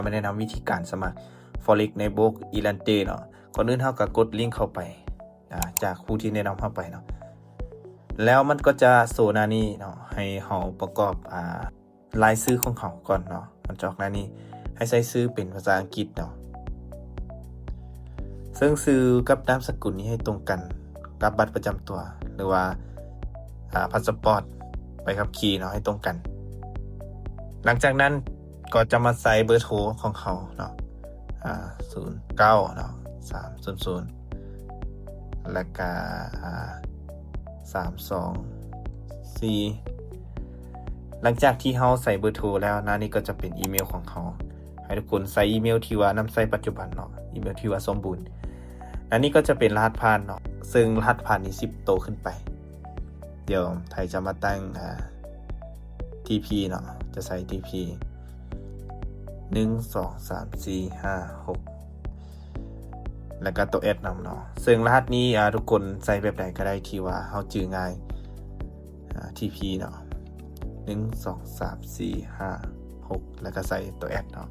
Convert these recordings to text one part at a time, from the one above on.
ມາແນະນຳວິທີການສະໝັກ Forex ໃນໂບຣກ Elante ເນາະ. ກ່ອນອື່ນເຮົາກໍກົດລິ້ງເຂົ້າໄປ ອາ ຈາກຜູ້ທີ່ແນະນຳເຮົາໄປເນາະ. ແລ້ວມັນກໍຈະໂຊໜ້ານີ້ເນາະ ໃຫ້ເຮົາປະກອບ ອາ ລາຍຊື່ຂອງເຮົາກ່ອນເນາະ. ມັນຈະອອກໜ້ານີ້ ໃຫ້ໃສ່ຊື່ເປັນພາສາອັງກິດເນາະ ເຊິ່ງຊື່ກັບນາມສະກຸນນີ້ໃຫ້ຕົງກັນກັບບັດປະຈຳຕົວ ຫຼືວ່າ ອາ ພາສປອດ ໃບຂັບຂີ່ເນາະ ໃຫ້ຕົງກັນ. ຫຼັງຈາກນັ້ນກໍຈະມາໃສ່ເບີໂທຂອງເຮົາເນາະ ອາ ສູນເກົ້າເນາະ ສາມສູນສູນ ແລ້ວກະ ອາ ສາມສອງສີ່. ຫຼັງຈາກທີ່ເຮົາໃສ່ເບີໂທແລ້ວ ໜ້ານີ້ກໍຈະເປັນອີເມວຂອງເຮົາ. ໃຫ້ທຸກຄົນໃສ່ອີເມວທີ່ວ່ານຳໃຊ້ປັດຈຸບັນເນາະ ອີເມວທີ່ວ່າສົມບູນ. ອັນນີ້ກໍຈະເປັນລະຫັດຜ່ານເນາະ ເຊິ່ງລະຫັດຜ່ານນີ້ສິບໂຕຂຶ້ນໄປ. ດຽວໄທຈະມາຕັ້ງ ອາ ທີພີເນາະ ຈະໃສ່ທີພີ ໜຶ່ງ ສອງ ສາມ ສີ່ ຫ້າ ຫົກ ແລ້ວກໍໂຕແອັດນຳເນາະ. ເຊິ່ງລະຫັດນີ້ ອາ ທຸກຄົນໃສ່ແບບໃດກໍໄດ້ທີ່ວ່າເຮົາຈື່ງ່າຍ ອາ ທີພີເນາະ ໜຶ່ງ ສອງ ສາມ ສີ່ ຫ້າ ຫົກ ແລ້ວກໍໃສ່ໂຕແອັດເນາະ.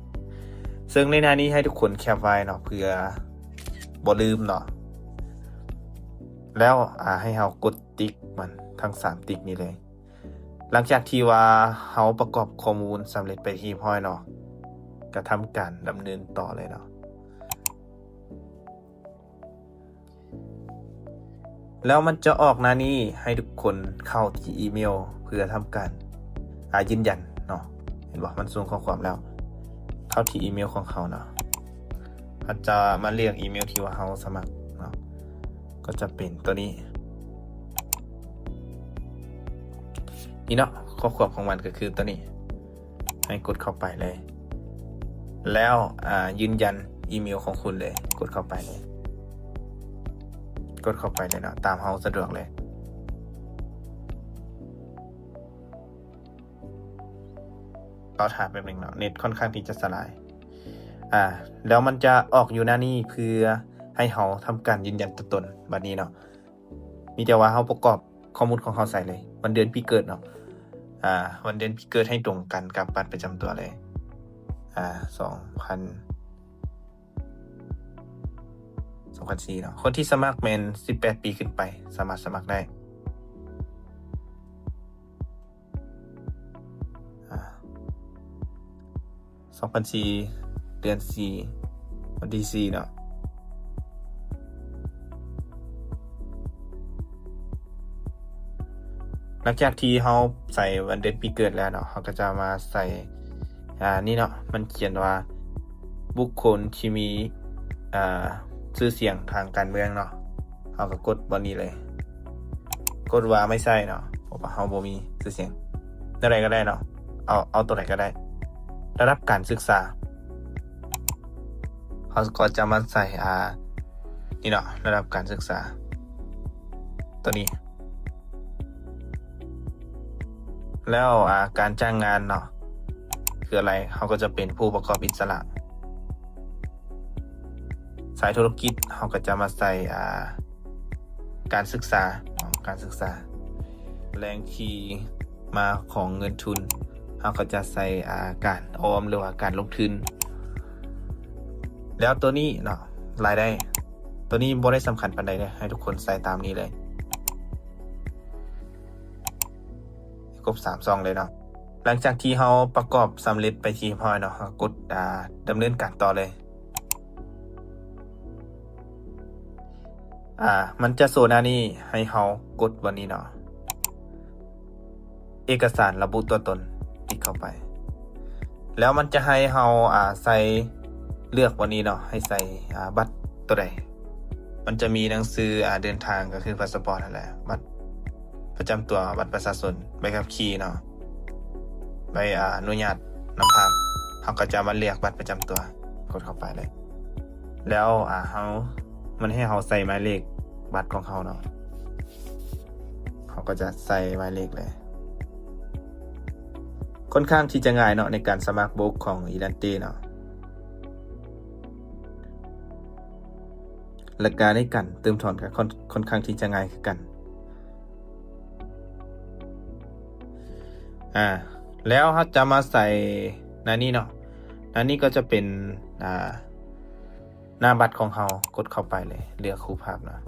ເຊິ່ງໃນໜ້ານີ້ໃຫ້ທຸກຄົນແຄບໄວ້ເນາະ ເພື່ອບໍ່ລືມເນາະ. ແລ້ວ ອາ ໃຫ້ເຮົາກົດຕິກມັນທັງສາມຕິກນີ້ເລີຍ. ຫຼັງຈາກທີ່ວ່າເຮົາປະກອບຂໍ້ມູນສຳເລັດໄປຮຽບຮ້ອຍເນາະ ກະທຳການດຳເນີນຕໍ່ເລີຍເນາະ. ແລ້ວມັນຈະອອກໜ້ານີ້ໃຫ້ທຸກຄົນເຂົ້າທີ່ອີເມວເພື່ອທຳການ ອາ ຢືນຢັນເນາະ. ເຫັນບໍ່? ມັນສົ່ງຂໍ້ຄວາມແລ້ວ ເຂົ້າທີ່ອີເມວຂອງເຮົາເນາະ. ເຮົາຈະມາເລືອກອີເມວທີ່ວ່າເຮົາສະໝັກເນາະ ກໍຈະເປັນຕົວນີ້ ນີ້ເນາະ. ຂໍ້ຄວາມຂອງມັນກໍຄືຕົວນີ້ ໃຫ້ກົດເຂົ້າໄປເລີຍ ແລ້ວ ອາ ຢືນຢັນອີເມວຂອງຄຸນເລີຍ ກົດເຂົ້າໄປເລີຍ ກົດເຂົ້າໄປເລີຍເນາະ ຕາມເຮົາສະດວກເລີຍ. ລໍຖ້າແປັບໜຶ່ງເນາະ ເນັດຂ້ອນຂ້າງທີ່ຈະສະຫຼາຍ. ອາ ແລ້ວມັນຈະອອກຢູ່ໜ້ານີ້ເພື່ອໃຫ້ເຮົາທຳການຢືນຢັນຕົວຕົນບັດນີ້ເນາະ. ມີແຕ່ວ່າເຮົາປະກອບຂໍ້ມູນຂອງເຮົາໃສ່ເລີຍ ວັນເດືອນປີເກີດເນາະ ອາ ວັນເດືອນປີເກີດໃຫ້ຕົງກັນກັບບັດປະຈຳຕົວເລີຍ ອາ ສອງພັນ ສອງພັນສີ່ເນາະ. ຄົນທີ່ສະໝັກແມ່ນສິບແປດປີຂຶ້ນໄປ ສາມາດສະໝັກໄດ້. ອາ ສອງພັນສີ່ ເດືອນສີ່ ວັນທີສີ່ເນາະ. ຫຼັງຈາກທີ່ເຮົາໃສ່ວັນເດືອນປີເກີດແລ້ວເນາະ ເຮົາກໍຈະມາໃສ່ ອາ ນີ້ເນາະ ມັນຂຽນວ່າ ບຸກຄົນທີ່ມີ ອາ ຊື່ສຽງທາງການເມືອງເນາະ. ເຮົາກໍກົດບ່ອນນີ້ເລີຍ ກົດວ່າໄມ່ໃຊ່ເນາະ ເພາະວ່າເຮົາບໍ່ມີຊື່ສຽງ. ແນວໃດກໍໄດ້ເນາະ ເອົາ ເອົາຕົວໃດກໍໄດ້. ລະດັບການສຶກສາ ເຮົາກໍຈະມາໃສ່ ອາ ນີ້ເນາະ ລະດັບການສຶກສາ ຕົວນີ້. ແລ້ວ ອາ ການຈ້າງງານເນາະ ຄືອະໄລ? ເຮົາກໍຈະເປັນຜູ້ປະກອບອິດສະຫຼະ. ສາຍທຸລະກິດ ເຮົາກໍຈະມາໃສ່ ອາ ການສຶກສາເນາະ ການສຶກສາ. ແຫຼ່ງທີ່ມາຂອງເງິນທຶນ ເຮົາກໍຈະໃສ່ ອາ ການອອມ ຫຼືວ່າການລົງທຶນ. ແລ້ວຕົວນີ້ເນາະ ລາຍໄດ້ ຕົວນີ້ບໍ່ໄດ້ສຳຄັນປານໃດເດ້ ໃຫ້ທຸກຄົນໃສ່ຕາມນີ້ເລີຍ ໃຫ້ຄົບສາມຊ່ອງເລີຍເນາະ. ຫຼັງຈາກທີ່ເຮົາປະກອບສຳເລັດໄປທີ່ຮຽບຮ້ອຍເນາະ ເຮົາກົດ ອາ ດຳເນີນການຕໍ່ເລີຍ. ອາ ມັນຈະໂຊໜ້ານີ້ ໃຫ້ເຮົາກົດບ່ອນນີ້ເນາະ ເອກະສານລະບຸຕົວຕົນ ຕິກເຂົ້າໄປ. ແລ້ວມັນຈະໃຫ້ເຮົາ ອາ ໃສ່ ເລືອກບ່ອນນີ້ເນາະ ໃຫ້ໃສ່ ອາ ບັດຕົວໃດ. ມັນຈະມີໜັງສື ອາ ເດີນທາງ ກໍຄືພາສະປອດຫັ້ນແຫຼະ, ບັດປະຈຳຕົວ, ບັດປະຊາຊົນ, ໃບຂັບຂີ່ເນາະ, ໃບ ອາ ອະນຸຍາດນຳພາ. ເຮົາກໍຈະມາເລືອກບັດປະຈຳຕົວ, ກົດເຂົ້າໄປເລີຍ. ແລ້ວ ອາ ເຮົາ ມັນໃຫ້ເຮົາໃສ່ໝາຍເລກບັດຂອງເຮົາເນາະ. ເຮົາກໍຈະໃສ່ໝາຍເລກເລີຍ. ຄ່ອນຂ້າງທີ່ຈະງ່າຍເນາະ ໃນການສະໝັກໂບຣກຂອງ Elante ເນາະ. ແລະກາໃນການເຕີມຖອນກໍຄ່ອນ ຄ່ອນຂ້າງທີ່ຈະງ່າຍຄືກັນ. ອາ ແລ້ວເຮົາຈະມາໃສ່ໜ້ານີ້ເນາະ, ອັນນີ້ກໍຈະເປັນ ອ່າ ໜ້າບັດຂອງເຮົາ. ກົດເຂົ້າໄປເລີຍ ເລືອກຮູບພາບເນາະ.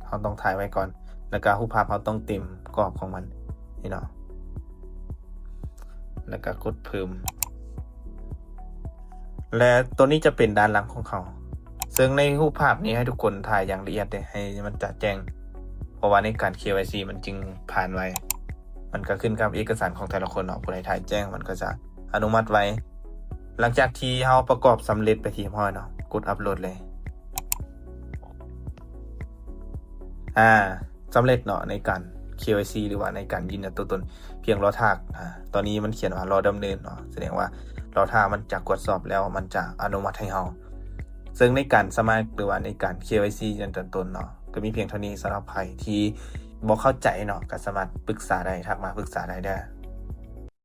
ເຮົາຕ້ອງຖ່າຍໄວ້ກ່ອນ ແລ້ວກໍຮູບພາບເຮົາຕ້ອງເຕັມກອບຂອງມັນນີ້ເນາະ ແລ້ວກໍກົດເພີ່ມ ແລະ ຕົວນີ້ຈະເປັນດ້ານຫຼັງຂອງເຮົາ. ເຊິ່ງໃນຮູບພາບນີ້ໃຫ້ທຸກຄົນຖ່າຍຢ່າງລະອຽດເດ້ ໃຫ້ມັນຈະແຈ້ງ ເພາະວ່າໃນການ ເຄວາຍຊີ ມັນຈຶ່ງຜ່ານໄວ. ມັນກໍຂຶ້ນກັບເອກະສານຂອງແຕ່ລະຄົນເນາະ ຜູ້ໃດຖ່າຍແຈ້ງມັນກໍຈະອະນຸມັດໄວ. ຫຼັງຈາກທີ່ເຮົາປະກອບສຳເລັດໄປທີ່ຮຽບຮ້ອຍເນາະ ກົດອັບໂຫຼດເລີຍ. ອາ ສຳເລັດເນາະ ໃນການ ເຄວາຍຊີ ຫຼືວ່າໃນການຢືນຢັນຕົວຕົນ ພຽງລໍຖ້າ. ອາ ຕອນນີ້ມັນຂຽນວ່າລໍດຳເນີນເນາະ ສະແດງວ່າລໍຖ້າມັນຈະກວດສອບແລ້ວມັນຈະອະນຸມັດໃຫ້ເຮົາ. ເຊິ່ງໃນການສະໝັກ ຫຼືວ່າໃນການ ເຄວາຍຊີ ຢືນຢັນຕົວຕົນເນາະ ກໍມີພຽງເທົ່ານີ້. ສຳລັບໃຜທີ່ບໍ່ເຂົ້າໃຈເນາະ ກໍສາມາດປຶກສາໄດ້ ທັກມາປຶກສາໄດ້ເດີ້.